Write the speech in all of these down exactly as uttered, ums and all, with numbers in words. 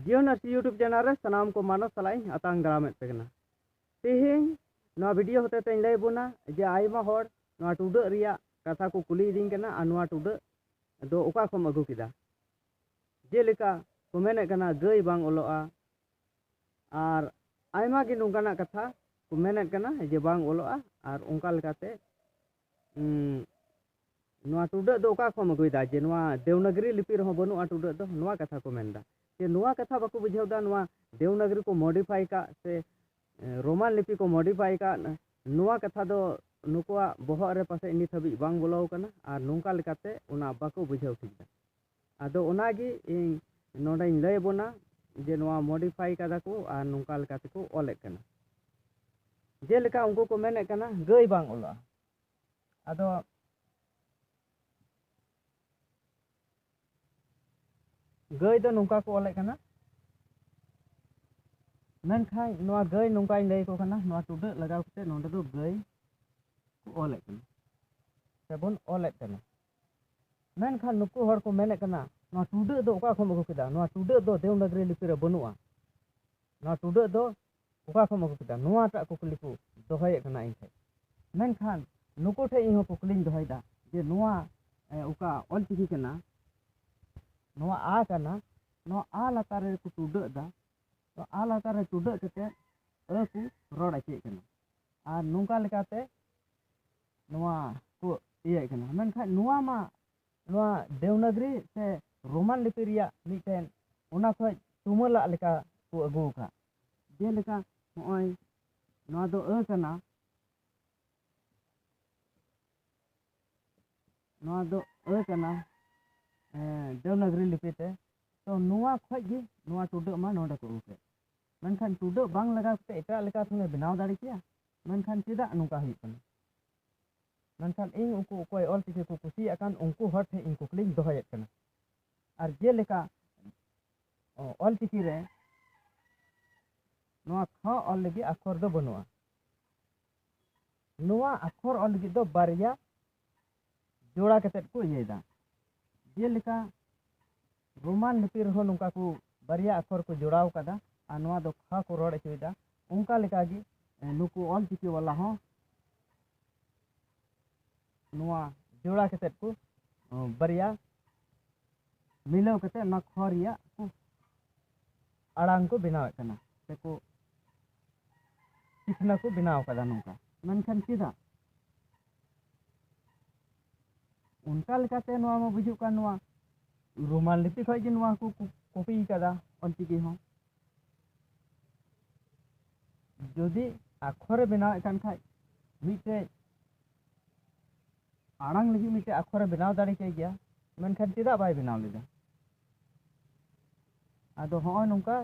ᱡᱤᱭᱚᱱ ᱟᱨ YouTube channel ᱨᱮ ᱥᱟᱱᱟᱢ ᱠᱚ ᱢᱟᱱᱚᱛ ᱥᱟᱞᱟᱜ ᱤᱧ ᱟᱛᱟᱝ ᱫᱟᱨᱟᱢᱮᱫ ᱯᱮ ᱠᱟᱱᱟ᱾ ᱛᱮᱦᱮᱧ ᱱᱚᱣᱟ ᱵᱷᱤᱰᱤᱭᱳ ᱦᱚᱛᱮ ᱛᱮᱧ ᱞᱟᱹᱭ ᱵᱚᱱᱟ ᱡᱮ ᱟᱭᱢᱟ ᱦᱚᱲ ᱱᱚᱣᱟ ᱴᱩᱰᱟᱹᱜ ᱨᱮᱭᱟᱜ ᱠᱟᱛᱷᱟ ᱠᱚ ᱠᱩᱞᱤ ᱤᱫᱤᱧ ᱠᱟᱱᱟ ᱟᱨ ᱱᱚᱣᱟ ᱴᱩᱰᱟᱹᱜ ᱫᱚ ᱚᱠᱟ ᱠᱷᱚᱱ ᱮᱢ ᱟᱹᱜᱩ ᱠᱮᱫᱟ᱾ ᱡᱮᱞᱮᱠᱟ ᱠᱚ ᱢᱮᱱᱮᱫ ᱠᱟᱱᱟ ᱜᱟᱹᱭ ᱵᱟᱝ ᱚᱞᱚᱜᱼᱟ, ᱟᱨ ᱟᱭᱢᱟ ᱜᱮ ᱱᱚᱝᱠᱟᱱᱟᱜ ᱠᱟᱛᱷᱟ ᱠᱚ ᱢᱮᱱᱮᱫ ᱠᱟᱱᱟ ᱡᱮ ᱵᱟᱝ ᱚᱞᱚᱜᱼᱟ, ᱟᱨ ᱚᱱᱠᱟ ᱞᱮᱠᱟᱛᱮ ᱩᱸ, ᱱᱚᱣᱟ ᱴᱩᱰᱟᱹᱜ ᱫᱚ ᱚᱠᱟ ᱠᱷᱚᱱ ᱮᱢ ᱟᱹᱜᱩᱭᱮᱫᱟ ᱡᱮ ᱱᱚᱣᱟ ᱫᱮᱣᱱᱟᱜᱽᱨᱤ ᱞᱤᱯᱤ ᱨᱮᱦᱚᱸ ᱵᱟᱹᱱᱩᱜᱼᱟ ᱴᱩᱰᱟᱹᱜ ᱫᱚ, ᱱᱚᱣᱟ ᱠᱟᱛᱷᱟ ᱠᱚ ᱢᱮᱱᱫᱟ᱾ ᱡᱮ ᱱᱚᱣᱟ ᱠᱟᱛᱷᱟ ᱵᱟᱠᱚ ᱵᱩᱡᱷᱟᱹᱣ ᱫᱟ, ᱱᱚᱣᱟ ᱫᱮᱣᱱᱟᱜᱽᱨᱤ ᱠᱚ ᱢᱚᱰᱤᱯᱷᱟᱭ ᱠᱟᱜ ᱥᱮ, ᱮ, ᱨᱳᱢᱟᱱ ᱞᱤᱯᱤ ᱠᱚ ᱢᱚᱰᱤᱯᱷᱟᱭ ᱠᱟᱜ, ᱱᱚᱣᱟ ᱠᱟᱛᱷᱟ ᱫᱚ ᱱᱩᱠᱩᱣᱟᱜ ᱵᱚᱦᱚᱜ ᱨᱮ ᱯᱟᱥᱮᱡ ᱱᱤᱛ ᱦᱟᱹᱵᱤᱡ ᱵᱟᱝ ᱵᱚᱞᱚ ᱟᱠᱟᱱᱟ, ᱟᱨ ᱱᱚᱝᱠᱟ ᱞᱮᱠᱟᱛᱮ ᱚᱱᱟ ᱵᱟᱠᱚ ᱵᱩᱡᱷᱟᱹᱣ ᱴᱷᱤᱠ ᱫᱟ᱾ ᱟᱫᱚ ᱚᱱᱟᱜᱮ ᱤᱧ ᱱᱚᱰᱮᱧ ᱞᱟᱹᱭ ᱟᱵᱚᱱᱟ ᱡᱮ ᱱᱚᱣᱟ ᱢᱚᱰᱤᱯᱷᱟᱭ ᱠᱟᱫᱟ ᱠᱚ ᱟᱨ ᱱᱚᱝᱠᱟ ᱞᱮᱠᱟ ᱛᱮᱠᱚ ᱚᱞᱮᱫ ᱠᱟᱱᱟ᱾ ᱡᱮᱞᱮᱠᱟ ᱩᱱᱠᱩ ᱠᱚ ᱢᱮᱱᱮᱫ ᱠᱟᱱᱟ ᱜᱟᱹᱭ ᱵᱟᱝ ᱚᱞᱚᱜᱼᱟ᱾ ᱟᱫᱚ ᱜᱟᱹᱭ ᱫᱚ ᱱᱚᱝᱠᱟ ᱠᱚ ᱚᱞᱮᱫ ᱠᱟᱱᱟ, ᱢᱮᱱᱠᱷᱟᱱ ᱱᱚᱣᱟ ᱜᱟᱹᱭ ᱱᱚᱝᱠᱟᱧ ᱞᱟᱹᱭ ᱟᱠᱚ ᱠᱟᱱᱟ, ᱱᱚᱣᱟ ᱴᱩᱰᱟᱹᱜ ᱞᱟᱜᱟᱣ ᱠᱟᱛᱮ ᱱᱚᱰᱮ ᱫᱚ ᱜᱟᱹᱭ ᱠᱚ ᱚᱞᱮᱫ ᱠᱟᱱᱟ ᱥᱮᱵᱚᱱ ᱚᱞᱮᱫ ᱠᱟᱱᱟ᱾ ᱢᱮᱱᱠᱷᱟᱱ ᱱᱩᱠᱩ ᱦᱚᱲ ᱠᱚ ᱢᱮᱱᱮᱫ ᱠᱟᱱᱟ, ᱱᱚᱣᱟ ᱴᱩᱰᱟᱹᱜ ᱫᱚ ᱚᱠᱟ ᱠᱷᱚᱱ ᱮᱢ ᱟᱹᱜᱩ ᱠᱮᱫᱟ? ᱱᱚᱣᱟ ᱴᱩᱰᱟᱹᱜ ᱫᱚ ᱫᱮᱣᱱᱟᱜᱽᱨᱤ ᱞᱤᱯᱤ ᱨᱮ ᱵᱟᱹᱱᱩᱜᱼᱟ᱾ ᱱᱚᱣᱟ ᱴᱩᱰᱟᱹᱜ ᱫᱚ ᱚᱠᱟ ᱠᱷᱚᱱ ᱮᱢ ᱟᱹᱜᱩ ᱠᱮᱫᱟ? ᱱᱚᱣᱟᱴᱟᱜ ᱠᱩᱠᱞᱤ ᱠᱚ ᱫᱚᱦᱚᱭᱮᱫ ᱠᱟᱱᱟ ᱤᱧ ᱴᱷᱮᱱ᱾ ᱢᱮᱱᱠᱷᱟᱱ ᱱᱩᱠᱩ ᱴᱷᱮᱱ ᱤᱧ ᱦᱚᱸ ᱠᱩᱠᱞᱤᱧ ᱫᱚᱦᱚᱭᱮᱫᱟ ᱡᱮ ᱱᱚᱣᱟ, ᱮ, ᱚᱠᱟ ᱚᱞᱪᱤᱠᱤ ᱠᱟᱱᱟ, ᱱᱚᱣᱟ ᱟ ᱠᱟᱱᱟ, ᱱᱚᱣᱟ ᱟ ᱞᱟᱛᱟᱨ ᱨᱮᱠᱚ ᱴᱩᱰᱟᱹᱜ ᱮᱫᱟ, ᱱᱚᱣᱟ ᱟ ᱞᱟᱛᱟᱨ ᱨᱮ ᱴᱩᱰᱟᱹᱜ ᱠᱟᱛᱮ ᱟᱹ ᱠᱚ ᱨᱚᱲ ᱦᱚᱪᱚᱭᱮᱫ ᱠᱟᱱᱟ᱾ ᱟᱨ ᱱᱚᱝᱠᱟ ᱞᱮᱠᱟᱛᱮ ᱱᱚᱣᱟ ᱠᱚ ᱤᱭᱟᱹᱭᱮᱫ ᱠᱟᱱᱟ᱾ ᱢᱮᱱᱠᱷᱟᱱ ᱱᱚᱣᱟ ᱢᱟ, ᱱᱚᱣᱟ ᱫᱮᱣᱱᱟᱜᱽᱨᱤ ᱥᱮ ᱨᱳᱢᱟᱱ ᱞᱤᱯᱤ ᱨᱮᱭᱟᱜ ᱢᱤᱫᱴᱮᱱ ᱚᱱᱟ ᱠᱷᱚᱡ ᱛᱩᱢᱟᱹᱞᱟᱜ ᱞᱮᱠᱟ ᱠᱚ ᱟᱹᱜᱩ ᱟᱠᱟᱫ᱾ ᱡᱮᱞᱮᱠᱟ ᱱᱚᱜᱼᱚᱭ ᱱᱚᱣᱟ ᱫᱚ ᱟᱹ ᱠᱟᱱᱟ, ᱱᱚᱣᱟ ᱫᱚ ᱟᱹ ᱠᱟᱱᱟ, ᱮᱸ, ᱫᱮᱣᱱᱟᱜᱽᱨᱤ ᱞᱤᱯᱤ ᱛᱮ᱾ ᱛᱚ ᱱᱚᱣᱟ ᱠᱷᱚᱡ ᱜᱮ ᱱᱚᱣᱟ ᱴᱩᱰᱟᱹᱜ ᱢᱟ ᱱᱚᱰᱮ ᱠᱚ ᱟᱹᱜᱩ ᱠᱮᱫ᱾ ᱢᱮᱱᱠᱷᱟᱱ ᱴᱩᱰᱟᱹᱜ ᱵᱟᱝ ᱞᱟᱜᱟᱣ ᱠᱟᱛᱮ ᱮᱴᱟᱜ ᱞᱮᱠᱟ ᱛᱮᱦᱚᱸ ᱞᱮ ᱵᱮᱱᱟᱣ ᱫᱟᱲᱮ ᱠᱮᱭᱟ᱾ ᱢᱮᱱᱠᱷᱟᱱ ᱪᱮᱫᱟᱜ ᱱᱚᱝᱠᱟ ᱦᱩᱭᱩᱜ ᱠᱟᱱᱟ? ᱢᱮᱱᱠᱷᱟᱱ ᱤᱧ ᱩᱱᱠᱩ ᱚᱠᱚᱭ ᱚᱞᱪᱤᱠᱤ ᱠᱚ ᱠᱩᱥᱤᱭᱟᱜ ᱠᱟᱱ ᱩᱱᱠᱩ ᱦᱚᱲ ᱴᱷᱮᱱ ᱤᱧ ᱠᱩᱠᱞᱤᱧ ᱫᱚᱦᱚᱭᱮᱫ ᱠᱟᱱᱟ᱾ ᱟᱨ ᱡᱮᱞᱮᱠᱟ, ᱚ, ᱚᱞᱪᱤᱠᱤ ᱨᱮ ᱱᱚᱣᱟ ᱠᱷ ᱚᱞ ᱞᱟᱹᱜᱤᱫ ᱟᱠᱷᱚᱨ ᱫᱚ ᱵᱟᱹᱱᱩᱜᱼᱟ᱾ ᱱᱚᱣᱟ ᱟᱠᱷᱚᱨ ᱚᱞ ᱞᱟᱹᱜᱤᱫ ᱫᱚ ᱵᱟᱨᱭᱟ ᱡᱳᱲᱟ ᱠᱟᱛᱮᱫ ᱠᱚ ᱤᱭᱟᱹᱭᱮᱫᱟ᱾ ᱡᱮᱞᱮᱠᱟ ᱨᱳᱢᱟᱱ ᱞᱤᱯᱤ ᱨᱮᱦᱚᱸ ᱱᱚᱝᱠᱟ ᱠᱚ ᱵᱟᱨᱭᱟ ᱟᱠᱷᱚᱨ ᱠᱚ ᱡᱚᱲᱟᱣ ᱠᱟᱫᱟ, ᱟᱨ ᱱᱚᱣᱟ ᱫᱚ ᱠᱷᱟ ᱠᱚ ᱨᱚᱲ ᱦᱚᱪᱚᱭᱮᱫᱟ᱾ ᱚᱱᱠᱟ ᱞᱮᱠᱟᱜᱮ, ᱮ, ᱱᱩᱠᱩ ᱚᱞ ᱪᱤᱠᱤ ᱵᱟᱞᱟ ᱦᱚᱸ ᱱᱚᱣᱟ ᱡᱚᱲᱟ ᱠᱟᱛᱮᱫ ᱠᱚ, ᱚ, ᱵᱟᱨᱭᱟ ᱢᱤᱞᱟᱹᱣ ᱠᱟᱛᱮᱫ ᱱᱚᱣᱟ ᱠᱷᱚ ᱨᱮᱭᱟᱜ ᱠᱚ ᱟᱲᱟᱝ ᱠᱚ ᱵᱮᱱᱟᱣᱮᱫ ᱠᱟᱱᱟ, ᱥᱮᱠᱚ ᱪᱤᱠᱷᱱᱟᱹ ᱠᱚ ᱵᱮᱱᱟᱣ ᱠᱟᱫᱟ ᱱᱚᱝᱠᱟ᱾ ᱢᱮᱱᱠᱷᱟᱱ ᱪᱮᱫᱟᱜ? ᱚᱱᱠᱟ ᱞᱮᱠᱟᱛᱮ ᱱᱚᱣᱟ ᱢᱟ ᱵᱩᱡᱩᱜ ᱠᱟᱱ, ᱱᱚᱣᱟ ᱨᱳᱢᱟᱱ ᱞᱤᱯᱤ ᱠᱷᱚᱡ ᱜᱮ ᱱᱚᱣᱟ ᱠᱚ ᱠᱚ ᱠᱚᱯᱤ ᱠᱟᱫᱟ ᱚᱞᱪᱤᱠᱤ ᱦᱚᱸ᱾ ᱡᱩᱫᱤ ᱟᱠᱷᱚᱨᱮ ᱵᱮᱱᱟᱣᱮᱫ ᱠᱟᱱ ᱠᱷᱟᱡ, ᱢᱤᱫᱴᱮᱡ ᱟᱲᱟᱝ ᱞᱟᱹᱜᱤᱫ ᱢᱤᱫᱴᱮᱡ ᱟᱠᱷᱚᱨᱮ ᱵᱮᱱᱟᱣ ᱫᱟᱲᱮ ᱠᱮ ᱜᱮᱭᱟ, ᱢᱮᱱᱠᱷᱟᱱ ᱪᱮᱫᱟᱜ ᱵᱟᱭ ᱵᱮᱱᱟᱣ ᱞᱮᱫᱟ? ᱟᱫᱚ ᱦᱚᱸᱜᱼᱚᱭ ᱱᱚᱝᱠᱟ,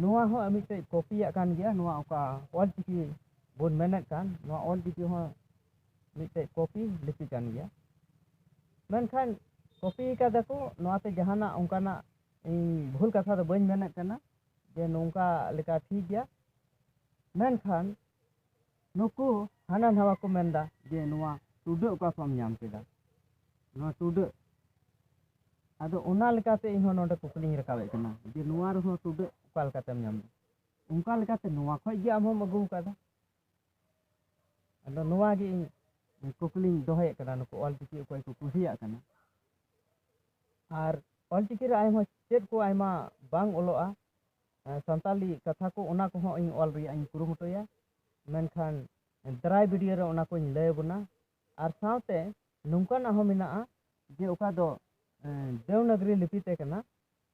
ᱱᱚᱣᱟ ᱦᱚᱸ ᱢᱤᱫᱴᱮᱡ ᱠᱚᱯᱤᱭᱟᱜ ᱠᱟᱱ ᱜᱮᱭᱟ, ᱱᱚᱣᱟ ᱚᱠᱟ ᱚᱞᱪᱤᱠᱤ ᱵᱚᱱ ᱢᱮᱱᱮᱫ ᱠᱟᱱ, ᱱᱚᱣᱟ ᱚᱞᱪᱤᱠᱤ ᱦᱚᱸ ᱢᱤᱫᱴᱮᱡ ᱠᱚᱯᱤ ᱞᱤᱯᱤ ᱠᱟᱱ ᱜᱮᱭᱟ᱾ ᱢᱮᱱᱠᱷᱟᱱ ᱠᱚᱯᱤ ᱠᱟᱫᱟ ᱠᱚ, ᱱᱚᱣᱟᱛᱮ ᱡᱟᱦᱟᱱᱟᱜ ᱚᱱᱠᱟᱱᱟᱜ ᱤᱧ ᱵᱷᱩᱞ ᱠᱟᱛᱷᱟ ᱫᱚ ᱵᱟᱹᱧ ᱢᱮᱱᱮᱫ ᱠᱟᱱᱟ, ᱡᱮ ᱱᱚᱝᱠᱟ ᱞᱮᱠᱟ ᱴᱷᱤᱠ ᱜᱮᱭᱟ᱾ ᱢᱮᱱᱠᱷᱟᱱ ᱱᱩᱠᱩ ᱦᱟᱱᱟ ᱱᱟᱣᱟ ᱠᱚ ᱢᱮᱱᱫᱟ ᱡᱮ ᱱᱚᱣᱟ ᱴᱩᱰᱟᱹᱜ ᱚᱠᱟ ᱠᱷᱚᱱ ᱧᱟᱢ ᱠᱮᱫᱟ, ᱱᱚᱣᱟ ᱴᱩᱰᱟᱹᱜ᱾ ᱟᱫᱚ ᱚᱱᱟ ᱞᱮᱠᱟᱛᱮ ᱤᱧᱦᱚᱸ ᱱᱚᱰᱮ ᱠᱩᱠᱞᱤᱧ ᱨᱟᱠᱟᱵᱮᱫ ᱠᱟᱱᱟ ᱡᱮ ᱱᱚᱣᱟ ᱨᱮᱦᱚᱸ ᱴᱩᱰᱟᱹᱜ ᱚᱠᱟ ᱞᱮᱠᱟᱛᱮᱢ ᱧᱟᱢ ᱮᱫᱟ? ᱚᱱᱠᱟ ᱞᱮᱠᱟᱛᱮ ᱱᱚᱣᱟ ᱠᱷᱚᱡ ᱜᱮ ᱟᱢ ᱦᱚᱸᱢ ᱟᱹᱜᱩ ᱟᱠᱟᱫᱟ᱾ ᱟᱫᱚ ᱱᱚᱣᱟ ᱜᱮ ᱤᱧ ᱠᱩᱠᱞᱤᱧ ᱫᱚᱦᱚᱭᱮᱫ ᱠᱟᱱᱟ, ᱱᱩᱠᱩ ᱚᱞᱪᱤᱠᱤ ᱚᱠᱚᱭ ᱠᱚ ᱠᱩᱥᱤᱭᱟᱜ ᱠᱟᱱᱟ᱾ ᱟᱨ ᱚᱞᱪᱤᱠᱤ ᱨᱮ ᱟᱭᱢᱟ ᱪᱮᱫ ᱠᱚ ᱟᱭᱢᱟ ᱵᱟᱝ ᱚᱞᱚᱜᱼᱟ, ᱮ, ᱥᱟᱱᱛᱟᱞᱤ ᱠᱟᱛᱷᱟ ᱠᱚ, ᱚᱱᱟ ᱠᱚᱦᱚᱸ ᱤᱧ ᱚᱞ ᱨᱮᱭᱟᱜ ᱤᱧ ᱠᱩᱨᱩᱢᱩᱴᱩᱭᱟ᱾ ᱢᱮᱱᱠᱷᱟᱱ ᱫᱟᱨᱟᱭ ᱵᱷᱤᱰᱤᱭᱳ ᱨᱮ ᱚᱱᱟ ᱠᱚᱧ ᱞᱟᱹᱭ ᱟᱵᱚᱱᱟ᱾ ᱟᱨ ᱥᱟᱶᱛᱮ ᱱᱚᱝᱠᱟᱱᱟᱜ ᱦᱚᱸ ᱢᱮᱱᱟᱜᱼᱟ ᱡᱮ ᱚᱠᱟ ᱫᱚ, ᱮ, ᱫᱮᱣᱱᱟᱜᱽᱨᱤ ᱞᱤᱯᱤ ᱛᱮ ᱠᱟᱱᱟ,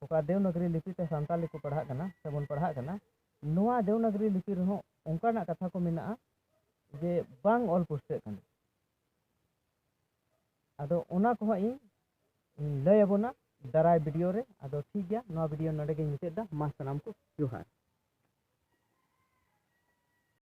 ᱚᱠᱟ ᱫᱮᱣᱱᱟᱜᱽᱨᱤ ᱞᱤᱯᱤ ᱛᱮ ᱥᱟᱱᱛᱟᱞᱤ ᱠᱚ ᱯᱟᱲᱦᱟᱜ ᱠᱟᱱᱟ ᱥᱮᱵᱚᱱ ᱯᱟᱲᱦᱟᱜ ᱠᱟᱱᱟ, ᱱᱚᱣᱟ ᱫᱮᱣᱱᱟᱜᱽᱨᱤ ᱞᱤᱯᱤ ᱨᱮᱦᱚᱸ ᱚᱱᱠᱟᱱᱟᱜ ᱠᱟᱛᱷᱟ ᱠᱚ ᱢᱮᱱᱟᱜᱼᱟ ᱡᱮ ᱵᱟᱝ ᱚᱞ ᱯᱩᱥᱴᱟᱹᱜ ᱠᱟᱱᱟ᱾ ᱟᱫᱚ ᱚᱱᱟ ᱠᱚᱦᱚᱸ ᱤᱧ, ᱤᱧ ᱞᱟᱹᱭ ᱟᱵᱚᱱᱟ ᱫᱟᱨᱟᱭ ᱵᱷᱤᱰᱤᱭᱳ ᱨᱮ᱾ ᱟᱫᱚ ᱴᱷᱤᱠ ᱜᱮᱭᱟ, ᱱᱚᱣᱟ ᱵᱷᱤᱰᱤᱭᱳ ᱱᱚᱰᱮ ᱜᱤᱧ ᱢᱩᱪᱟᱹᱫ ᱮᱫᱟ᱾ ᱢᱟ ᱥᱟᱱᱟᱢ ᱠᱚ ᱡᱚᱦᱟᱨ᱾